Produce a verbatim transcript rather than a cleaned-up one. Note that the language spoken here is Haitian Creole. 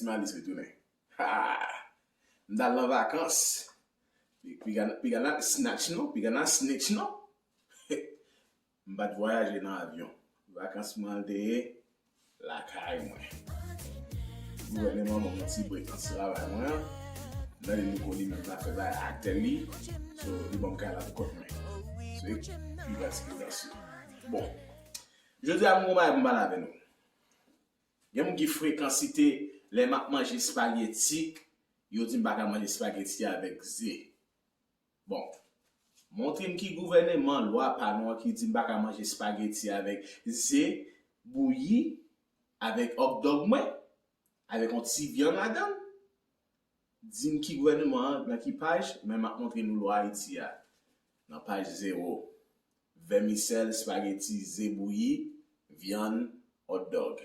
Malis retounen. Ha! M t al nan vakans. Piga, piga nan snatch non, piga nan snitch non. M pa t vwayaje nan avyon. Vakans mwen al te ye lakay mwen. Gouvèneman ban mwen ti break nan travay mwen an. M tande Louko li menm la fè bagay ak tèl li. So, li ban m kay la pou kont mwen. Se pi pratik yo. Bon. Jodi a, m gon bagay pou m pale avè nou. Gen moun ki frekan site lè m ap manje espageti, yo di m pa ka manje espageti avèk ze. Bon, montre m ki gouvèneman lwa pa nou an ki di m pa ka manje espageti avèk ze bouyi, avèk hot dog mwen, avèk yon ti vyann ladan l. Di m ki gouvèneman an, nan ki paj, men m ap montre nou lwa Ayiti a. Nan paj zewo. Vèmisèl, espageti, ze bouyi, vyann, hot dog.